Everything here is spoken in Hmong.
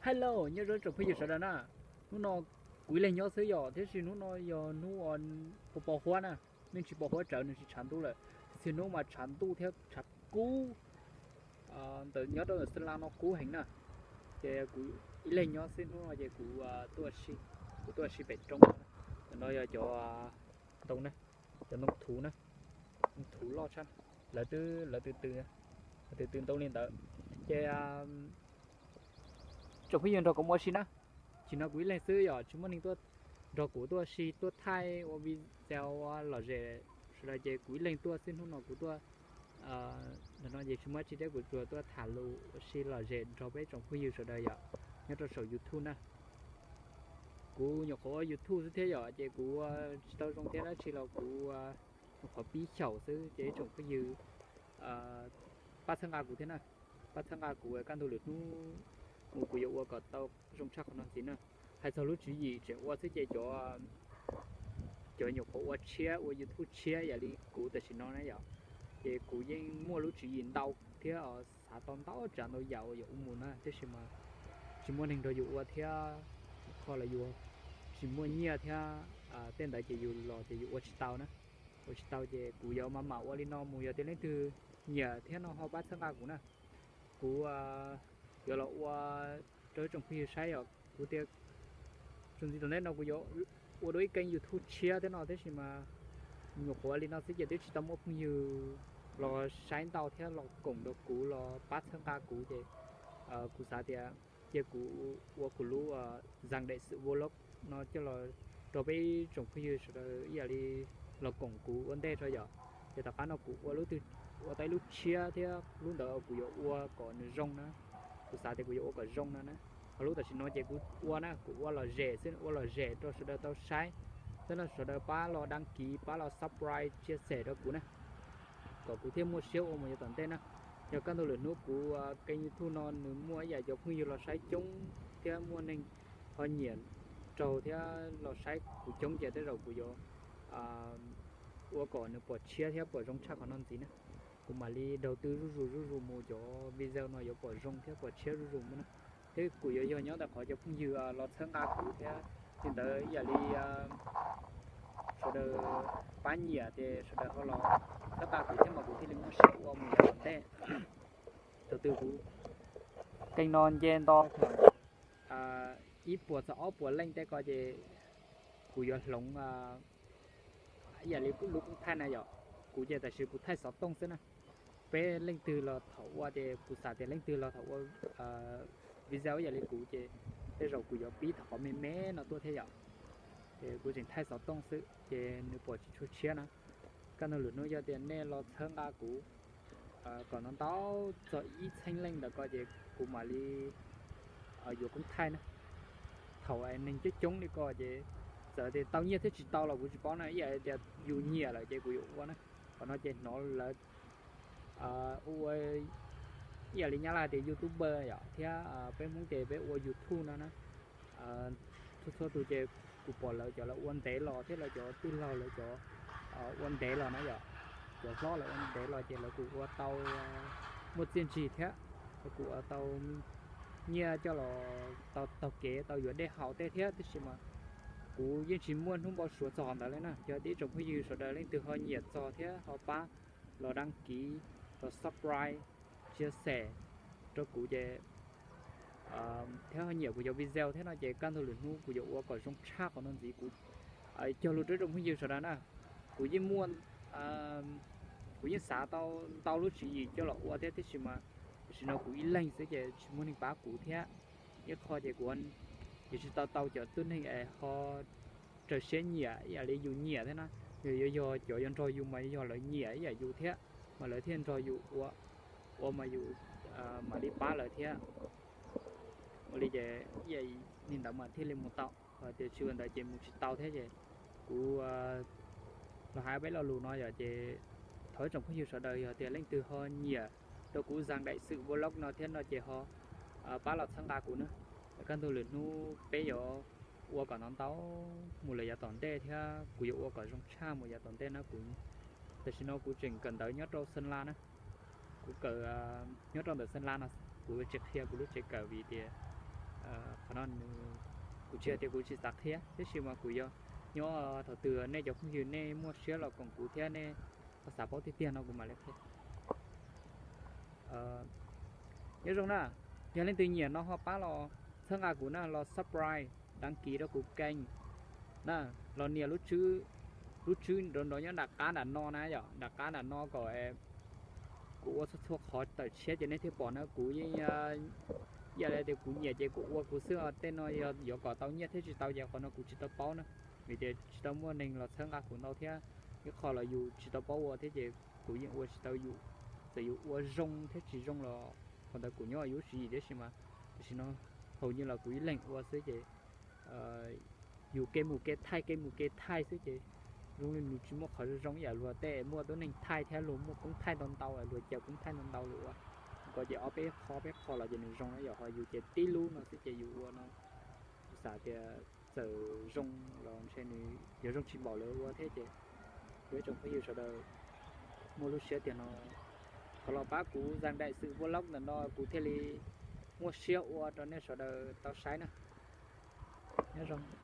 Hello, nyob zoo tsoom phooj ywg sawv daws na. Hnub no kuv ib leeg nyob xwb yom, tiam sis hnub no yog hnub pos pos huab na, yeej tsis pos huab tsawv, nws tsis tshav ntuj lawm. Tiam sis hnub mas tshav ntuj thiab tshav kub, ntawm nyob rau ntawm Xeeb Las no kub heev na. Ces kuv ib leeg nyob xwb hnub no ces kuv, kuv tuaj ua si pem roob no. Cov no yog cov ntoo na, cov ntoo thuv na, ntoo thuv loj tshaj. Lawv twb, lawv twb tw, lawv twb tw ntoo li ntawd. Ces tsoom phooj ywg nrog kuv mus ua si na. Tam sim no kuv ib leeg xwb yom, tsis muaj neeg tuaj nrog kuv tuaj ua si tuaj thaij ua video ua lom zem sawv daws ces kuv ib leeg tuaj xwb hnub no kuv tuaj. Ntawm no ces tsis muaj dab tsi thiab, kuv tsuas tuaj tham lus ua si lom zem nrog peb tsoom phooj ywg sawv daws yom, nyob rau saum YouTube na. Kuv nyuam qhuav ua YouTube xwb thiab yom, ces kuv ua tsis tau zoo thiab dab tsi los kuv nyuam qhuav pib xyaum xwb ces ib tsoom phooj ywg pab txhawb nqa kuv thiab na. Pab txhawb nqa kuv, kaj ntug lwm hnub mus kuv yuav ua kom tau zoo tshaj qhov no ntxiv na. Hais txog lub tswv yim tseem ua xwb ces cov, cov nyuam qhuav ua tshiab ua YouTube tshiab yam li kuv tam sim no na yom, ces kuv yeej muaj lub tswv yim ntau thiab xav tau ntau tsav ntau yam uas yuav ua mus na, tiam sis mas tsis muaj neeg nrog yus ua thiab, qhov los yus tsis muaj nyiaj thiab, tej ntawd ces yus los ces yus ua tsis tau na. Ua tsis tau ces kuv yuav mam mam ua li no mus, yog tias leej twg nyiam thiab no ho pab txhawb nqa kuv na. Kuv yuav los ua rau ib tsoom phooj ywg saib os. Kuv tias txuas ntxiv tom ntej no kuv yuav ua dua ib kênh YouTube tshiab thiab no, tiam sis mas nyuam qhuav li no xwb ces twb tsis tau muaj phooj ywg los saib ntau thiab los koom rau kuv los pab txhawb nqa kuv ces kuv xav tias cia kuv ua kuv lub Zang Daim Xwm Vlog no coj los rau peb tsoom phooj ywg sawv daws ib yam li los koom kuv ua ntej tso yom. Ces tom qab no kuv ua lub twg, ua tau ib lub tshiab thiab lub ntawd kuv yuav ua kom nws zoo na. Kuv xav tias kuv yuav ua kom zoo no na. Ho lub tam sim no ces kuv ua na, kuv ua lom zem xwb, ua lom zem rau sawv daws tau saib, thiab no sawv daws pab los đăng ký, pab los subscribe, chia sẻ rau kuv na, kom kuv thiaj muaj siab ua mus yav tom ntej na. Yog kaj ntug lwm hnub kuv kênh YouTube no nws muaj ib yam cov phooj ywg los saib coob thiab muaj neeg ho nyiam raug thiab los saib kuv coob ces tej zaum kuv yuav ua kom nws pom tshiab thiab pom zoo tshaj qhov no ntxiv na. Kuv mam li đầu tư zuj zus zuj zus mus, cov video no yuav pom zoo thiab pom tshiab zuj zus mus na. Thiab kuv yuav yog nyob ntawm qhov cov phooj ywg los txhawb nqa kuv thiab li ntawd ib yam li sawv daws pab nyiam ces sawv daws ho los txhawb nqa kuv thiab mas kuv thiaj li muaj siab ua mus yav tom ntej. Tus twg kuv kênh no nce nto ib puas txog ob puas leej tej ko ces kuv yuav hloov ib yam li lub koob thaij na yom. Kuv ces tam sim kuv thaij xov tooj xwb na. Peb leej twg los thaum ua ces kuv xav tias leej twg los thaum ua video ib yam li kuv ces tej zaum kuv yuav pib thaum qhov me me no tuaj thiab yom. Ces kuv tseem thaij xov tooj xwb ces nws pom tsis tshua tshiab na. Kaj ntug lwm hnub yog tias nej los txhawb nqa kuv kom no ntau txog ib txheeb leej ntawm ko ces kuv mam li yuav koob thaij na. Thaum neeg coob coob li ko ces txawm tias tau nyiaj thiab tsis tau los kuv tsis paub na, ib yam tias yus nyiam lawm ces kuv yuav ua na. Qhov no ces hnov lawv ua ib yam li nyab laj tias youtuber yom, thiab peb Hmoob ces peb ua YouTube no na. Txhua txhua tus ces kuv pom lawv cov lawv ua ntev los thiab lawv cov tij laug lawv cov ua ntev los na yom, cov hlob lawv ua ntev los ces lawv kuj ua tau muaj txiaj ntsig thiab, lawv kuj ua tau nyiaj coj los tau taug kev tau yuav dej haus tej thiab, tiam sis mas kuv yeej tsis muaj hnub npau suav txog ntawd li na. Yog tias ib tsoom phooj ywg sawv daws leej twg ho nyiam txog thiab ho pab los đăng ký, los subscribe, chia sẻ rau kuv ces thiab ho nyiam kuv cov video thiab no ces kaj ntug lwm hnub kuv yuav ua kom zoo tshaj qhov no ntxiv. Kuv cog lus rau ib tsoom phooj ywg sawv daws na, kuv yeej muaj, kuv yeej xav tau ntau lub tswv yim coj los ua thiab, tiam sis mas tam sim no kuv ib leeg xwb ces tsis muaj neeg pab kuv thiab. Ib qho ces kuv yuav tsis tau tau cov tuab neeg es ho raws siab nyiam ib yam li yus nyiam thiab na. Yog yuav yog cov yuav nrog yus mas yog lawv nyiam ib yam yus thiab mas lawv thiaj nrog yus ua, ua mas yus mam li pab lawv thiab. Ua li ces ib yam li ntawd mas thiaj li mus tau, ho tias tsis ua ntawd ces mus tsis tau thiab ces kuv los hais peb lo lus no yom. Ces thov ib tsoom phooj ywg sawv daws yog tias leej twg ho nyiam rau kuv Zang Daim Xwm Vlog no thiab no ces ho pab los txhawb nqa kuv na. Kaj ntug lwm hnub peb yuav ua kom ntau ntau mus lawm yav tom ntej thiab kuv yuav ua kom zoo tshaj mus yav tom ntej na. Kuv tam sim no kuv tseem kawm ntawv nyob rau Xeeb Las na. Kuv kawm nyob rau ntawm Xeeb Las no, kuv tsis qhia kuv lub tsev kawm vim tias Qhov no kuv tsis hais tias kuv tsis xav qhia, tab sis mas kuv yog nyob thaum twg nej cov phooj ywg nej muaj siab los koom kuv thiab nej ho xav paub tiag tiag no kuv mam li qhia. Nyob zoo na, yog leej twg nyiam no ho pab los txhawb nqa kuv na, los subscribe, đăng ký rau kuv kênh na, los nias lub tswb, lub tswb nrov nrov nyob nram qab nram no na yom, nram qab nram no kom kuv ua txhua txhua qhov tawm tshiab ces nej thiaj pom na. Kuv yeej ib yam li tias kuv nyiam ces kuv ua kuv xwb, tej no yog yuav kom tau nyiaj thiab tsis tau ces qhov no kuv tsis tau paub na, vim tias tsis tau muaj neeg los txhawb nqa kuv ntau thiab. Ib qho los yus tsis tau paub ua thiab ces kuv yeej ua tsis tau yus, txawm yus ua zoo thiab tsis zoo los qhov ntawd kuv nyob yus tswv yim, tab sis mas tam sim no hauv nyiaj los kuv ib leeg ua xwb ces yus kev mus kev thaij kev mus kev thaij xwb ces zoo li nws tsis muaj qhov zoo zoo ib yam luag tej muaj tuab neeg thaij thiab luag muaj koob thaij ntau ntau, luag caw koob thaij ntau ntau lawm ua ko ces ob peb qho peb qho los ces nws zoo na, yog ho yus ces tib lub no xwb ces yus ua no kuv xav tias txawm zoo los ntshe nws yuav zoo tsis npaum lawv ua thiab ces kuv ib tsoom phooj ywg sawv daws muaj lub siab tiag no thov los pab kuv Giang Đại Sương Vlog ntawm no kuv thiaj li muaj siab ua rau nej sawv daws tau saib na. Nyob zoo.